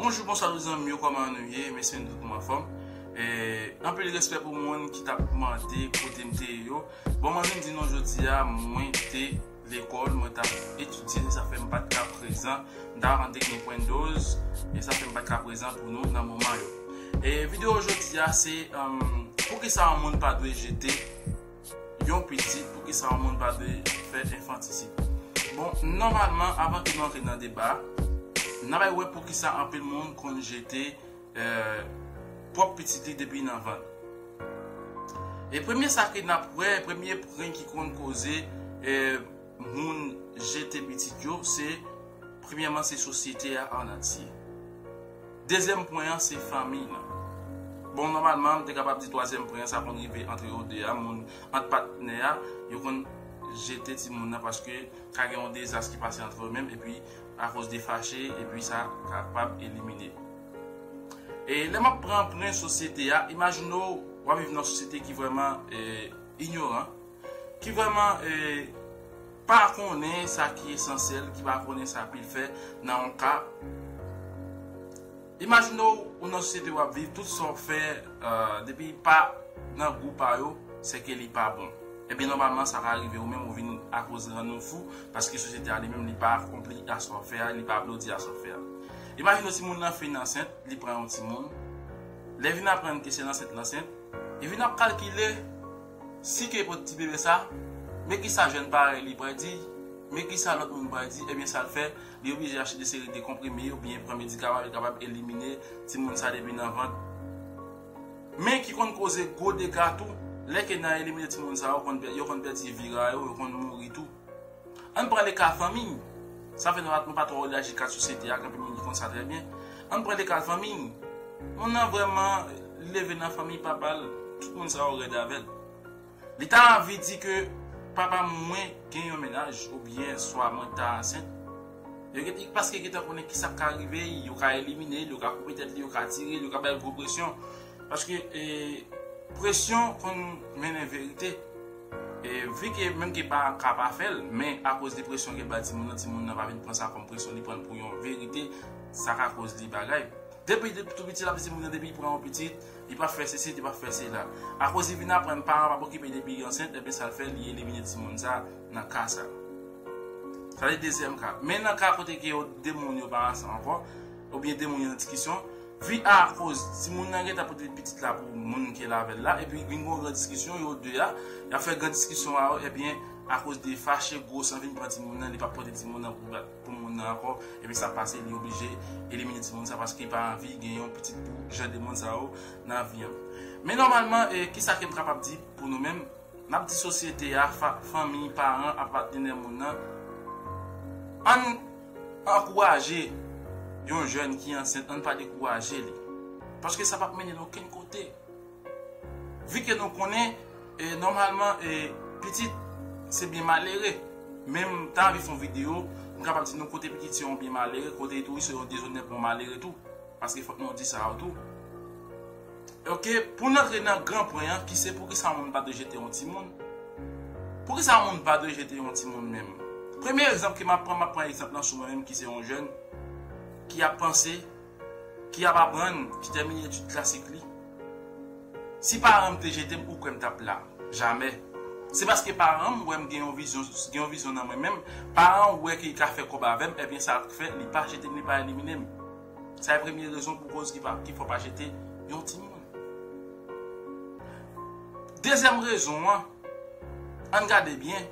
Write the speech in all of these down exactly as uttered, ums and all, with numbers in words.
Bonjou, bonswa tout zanmi yo, kòman nou ye? M espere nou tout anfòm. E, anpil respè pou moun ki t ap mande kote m te ye yo. Bon, mwen vin di nou jodi a, mwen te lekòl, mwen t ap etidye, se sa fè m pa t ka prezan. M ta konn te gen pwen doz, e sa fè m pa t ka prezan pou nou nan moman yo. E videyo jodi a, se, um, poukisa yon moun pa dwe jete yon pitit, poukisa yon moun pa dwe fè enfantisid. Bon, nòmalman, avan ke nou antre nan deba, n a bay wè poukisa anpil moun konn jete, eh, pwòp pitit li depi nan vant. E premye sa ke n ap wè, premye pwen ki konn koze, eh, moun jete pitit yo, se, premyèman, se sosyete a an antye. Dezyèm pwen an, se fanmi nan. Bon, nòmalman, m te kapab di twazyèm pwen an, sa konn rive ant yo de a, moun, ant patnè a, yo konn jete timoun nan paske ka gen yon dezas ki pase ant yo menm, epi akoz de fache, epi sa kapab elimine. E lè m ap pran pwen sosyete a, imajine w, w ap viv nan yon sosyete ki vrèman, eh, inyoran, ki vrèman, eh, pa konnen sa ki esansyèl, ki pa konnen sa pou l fè nan yon ka. Imajine w, ou nan sosyete w ap viv, tout sa w fè, eh, depi pa nan gou pa yo, se ke li pa bon. Ebyen, nòmalman, sa ka rive ou menm, ou vin akoz rann ou fou, paske sosyete a li menm, li pa akonpli a sa w fè a, li pa aplodi a sa w fè a. Imajine w, timoun nan fin ansent, li pran yon timoun. Lè vin aprann ke se ansent l ansent, li vin ap kalkile si ke pot ti bebe sa, men kisa jèn parèy li pral di, men kisa lòt moun pral di, ebyen sa l fè, li oblije achte de seri de konprime oubyen pran medikaman pou l kapab elimine timoun sa depi nan vant. Men ki konn koze gwo dega tou, lè ke nan elimine timoun sa yo, konn pè-, yo konn pèdi vi a yo, yo konn mouri tou. Ann pran leka fanmi. Sa fè nou pa, nou pa twò relaji ak sosyete a, gen anpil moun ki konn sa trè byen. Ann pran leka fanmi. Moun nan vrèman leve nan fanmi papa l, tout moun sa yo rèd avè l. Li ta anvi di ke papa mwen gen yon mennaj, oubyen swa mwen ta ansent. Yo gen, paske yo gentan konnen kisa k ka rive, yo ka elimine l, yo ka koupe tèt li, yo ka tire l, yo ka bay l gwo presyon. Paske, eh, presyon konn mennen verite. E vi ke menm ke pa ka pa fè l, men akoz de presyon ke l bay timoun nan, timoun nan pa vin pran sa kòm presyon, li pran l pou yon verite, sa ka koz li bagay. Depi, depi tou piti, l ap di timoun nan, depi l pran yon pitit, li p ap fè sesi, li p ap fè sela. Akoz li vin aprann paran p ap okipe depi li ansent, ebyen sa l fè, li elimine timoun sa nan ka sa. Sa se dezyèm ka. Men nan ka kote ke yo, de moun yo pa ansanm ankò, oubyen de moun yo nan diskisyon, vi a akoz timoun nan gentan pote pitit la pou moun ke l avè l la, epi vin gen yon gran diskisyon, yo de a, y ap fè gran diskisyon a yo, ebyen, akoz de fache, gwo san vin pran timoun nan, li p ap pote timoun nan pou, pou moun nan ankò, epi sa pase, li oblije elimine timoun sa, paske li pa anvi gen yon pitit pou jan de moun sa yo nan vi an. Men nòmalman, e, kisa ke m kapab di pou nou menm? N ap di sosyete a, fa-, fanmi, paran, ap patnè moun nan. Ann ankouraje yon jèn ki ansent, ann pa dekouraje li. Paske sa p ap mennen l okenn kote. Vi ke nou konnen, e, nòmalman, e, pitit, se byen malere. Men m ta anvi fè yon videyo, m kapab di nou kote pitit se yon byen malere, kote li tou, se yon dezonè pou yon malere tou. Paske fòk nou di sa yo tou. Oke, pou n antre nan gran pwen an, ki se poukisa yon moun pa dwe jete yon timoun. Poukisa yon moun pa dwe jete yon timoun menm? Premye egzanp ke m ap pran, m ap pran egzanp lan sou mwen menm ki se yon jèn ki ap panse, ki ap aprann, ki tèmine etid klasik li. Si paran m te jete m, ou kwè m t ap la? Jamè. Se paske paran m wè m gen yon vizyon, gen yon vizyon nan mwen menm. Paran m wè ke li ka fè kòb avè m, ebyen sa k fè li pa jete m, li pa elimine m. Sa e premye rezon pou koz ki pa, ki fè w pa jete yon timoun. Dezyèm rezon an, ann gade byen.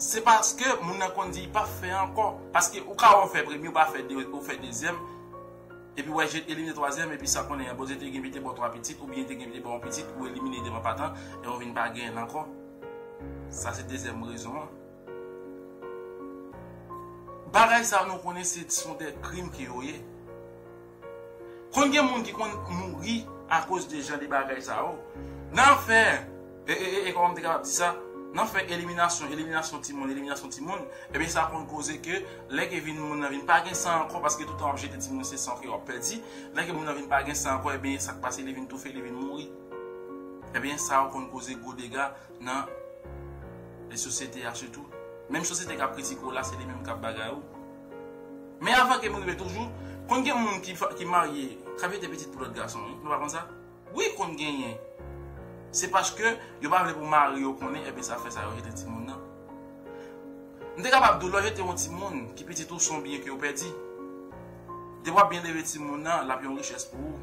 Se paske moun nan konn di li p ap fè ankò. Paske ou ka wè w fè premye, ou pa fè de, ou fè dezyèm. Epi w wè jete, elimine twazyèm, epi sa konnen an, Bondye te gen pou te ba w twa pitit, oubyen te gen pou te ba w yon pitit, ou elimine devan patan, e ou vin pa genyen l ankò. Sa se dezyèm rezon an. Bagay sa yo nou konnen se, se yon de krim ke yo ye. Konn gen moun ki konn mouri akoz de jan de bagay sa yo. Nan fè, e, e, e, e kòman m te kapab di sa? Nan fè eliminasyon, eliminasyon timoun, eliminasyon timoun, ebyen sa konn koze ke lè ke vin moun nan vin pa gen san ankò, paske toutan w ap jete timoun se san ke w ap pèdi, lè ke moun nan vin pa gen san ankò, ebyen sa k pase, li vin toufe, li vin mouri. Ebyen sa yo konn koze gwo dega nan e sosyete a sitou. Menm sosyete k ap kritike w la, se li menm k ap bagay ou. Men avan ke m rive toujou, konn gen moun ki, fa- ki marye, k ap jete pitit pou lòt gason, wi. Nou pa konn sa? Wi, konn genyen. Se paske yo pa vle pou mari yo konnen, ebyen sa fè sa, yo jete timoun nan. M te kapab di w, lè w jete yon timoun ki pitit ou, se yon byen ke w pèdi. Depi w ap byen leve timoun nan, l ap yon richès pou ou.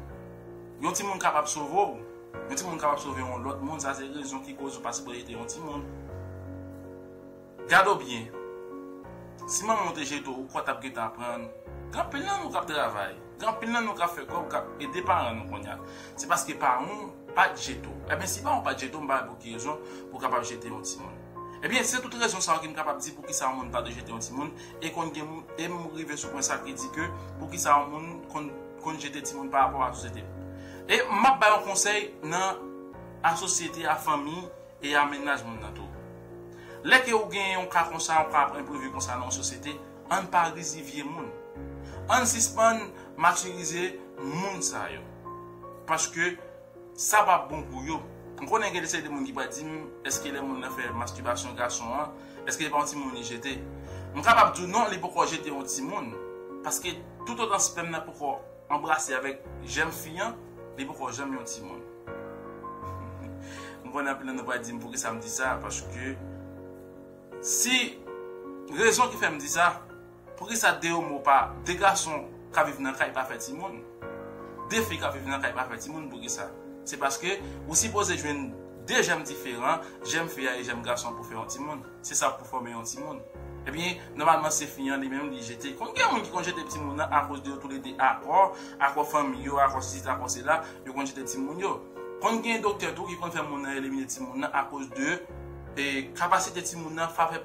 Yon timoun kapab sove w. Yon timoun kapab sove yon lòt moun, sa se rezon ki koz ou pa sipoze jete yon timoun. Gade w byen. Si manman w te jete w, ou kwè w t ap gentan aprann. Gen anpil nan nou k ap travay. Gen anpil nan nou k ap fè kòb, k ap ede paran nou kounye a. Se paske paran w pa t jete w. Ebyen, si paran w pa t jete w, m pa wè pou ki rezon pou w kapab jete yon timoun. Ebyen, se tout rezon sa yo ki m kapab di poukisa yon moun pa dwe jete yon timoun, e konn gen moun, e m rive sou pwen sa ki di ke poukisa yon moun konn, konn jete timoun pa rapò a sosyete. E m ap bay yon konsèy nan a sosyete, a fanmi, e a mennaj moun nan tou. Lè ke ou gen yon ka konsa, yon ka enprevi konsa nan yon sosyete, ann pa rizivye moun. Ann sispann matirize moun sa yo. Paske sa p ap bon pou yo. M konnen gen de seri de moun ki pral di m, èske lè moun nan fè mastibasyon gason an, èske se pa yon timoun li jete? M kapab di w non, li poko jete yon timoun. Paske toutotan spèm nan poko anbrase avèk jèm fi an, li poko janm yon timoun. M konnen anpil nan nou pral di m poukisa m di sa, paske si rezon ki fè m di sa, poukisa de omo pa, de gason k ap viv nan kay pa fè timoun, de fi k ap viv nan kay pa fè timoun, poukisa? Se paske ou sipoze jwenn de jèm diferan, jèm fi a e jèm gason pou fè yon timoun. Se sa pou fòme yon timoun. Ebyen, nòmalman, se fi an li menm li jete. Konn gen moun ki konn jete timoun nan akoz de yo toulede akò, akò fanmi yo, akò sesi, akò sela, yo konn jete timoun yo. Konn gen doktè tou ki konn fè moun nan elimine timoun nan akoz de e, kapasite timoun nan pa fè,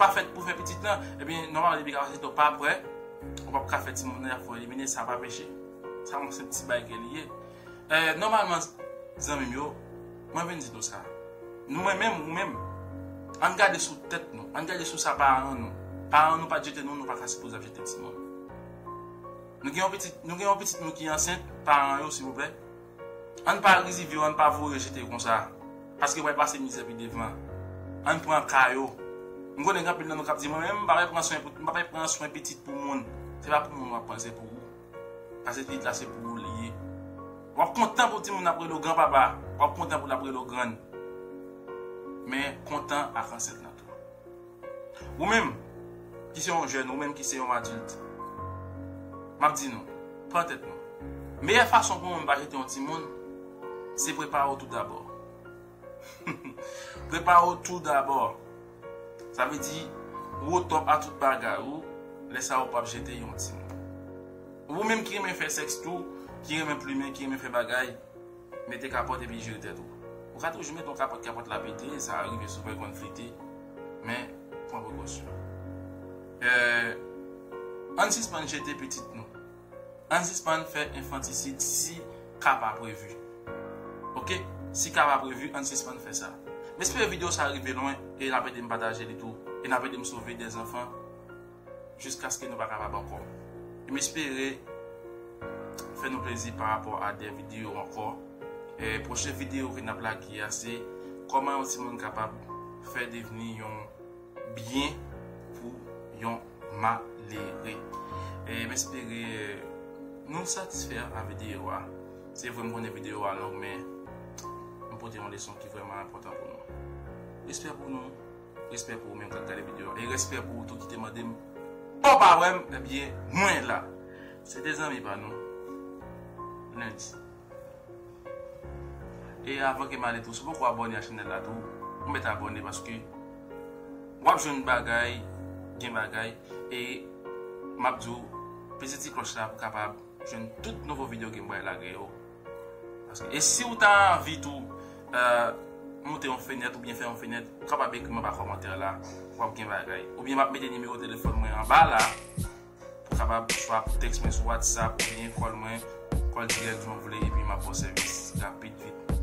pa fèt pou fè pitit lan. Ebyen, nòmalman, depi kapasite w pa prè, ou p ap ka fè timoun nan, y ap fè w elimine, sa pa peche. Sa yon senp ti bagay ke li ye. E, nòmalman, zanmi m yo, mwen vin di nou sa. Nou, mwen menm, ou menm, ann gade sou tèt nou, ann gade sou sa paran nou. Paran nou pa t jete nou, nou pa ka sipoze ap jete timoun. Nou gen yon pitit, nou gen yon pitit nou ki ansent, paran yo, silvouplè, ann pa rizivye yo, ann pa voye yo jete konsa. Paske yo pral pase mizè pi devan. Ann pran ka yo. M konnen gen anpil nan nou k ap di, mwen menm, m pa pral pran swen pou, m pa pral pran swen pitit pou moun. Se pa pou moun w ap pran, se pou ou. Paske pitit la se pou ou li ye. W ap kontan pou timoun ap rele w granpapa. W ap kontan pou l ap rele w grann. Men kontan ak ansent lan tou. Ou menm ki se yon jèn, ou menm ki se yon adilt, m ap di nou, pran tèt nou. Meyè fason pou moun pa jete yon timoun, se prepare w tou dabò. Prepare w tou dabò. Sa vle di, ou o top a tout bagay ou, lè sa ou p ap jete yon timoun. Ou menm ki renmen fè sèks tou, ki renmen plimen, ki renmen fè bagay, mete kapòt epi jere tèt ou. Ou ka toujou mete yon kapòt, kapòt la pete, sa rive souvan, konn flite, men pran prekosyon. Eh, ann sispann jete pitit nou. Ann sispann fè enfantisid si ka pa previ. Oke? Si ka pa previ, ann sispann fè sa. M espere videyo sa rive lwen e n ap ede m pataje li tou. E n ap ede m sove dè zanfan jiskaske nou pa kapab ankò. E m espere fè nou plezi pa rapò a dè videyo ankò. E pwochen videyo ke n ap lage a se kòman yon timoun kapab fè devni yon byen pou yon malere. E m espere nou satisfè a videyo a. Se vre m konnen videyo a long, men m pote yon leson ki vrèman enpòtan pou nou. Respè pou nou, respè pou ou menm k ap gade videyo a, e respè pou ou tou ki te mande m, ou pa wè m, ebyen, mwen la. Se te zanmi pa nou, Lendi. E avan ke m ale tou, si w poko abòne a chanèl la tou, ou mèt abòne paske w ap jwenn bagay, gen bagay, e m ap di w, peze ti klòch la pou w kapab jwenn tout nouvo videyo ke m pral lage yo. Paske, e si w ta anvi tou, eh, moute yon fenèt oubyen fè yon fenèt, ou kapab ekri m anba kòmantè la, w ap gen bagay. Oubyen m ap mete nimewo telefòn mwen anba la. Ou kapab swa pou tèks mwen sou WhatsApp oubyen kòl mwen, kòl dirèk jan w vle, epi m ap ba w sèvis rapid, vit.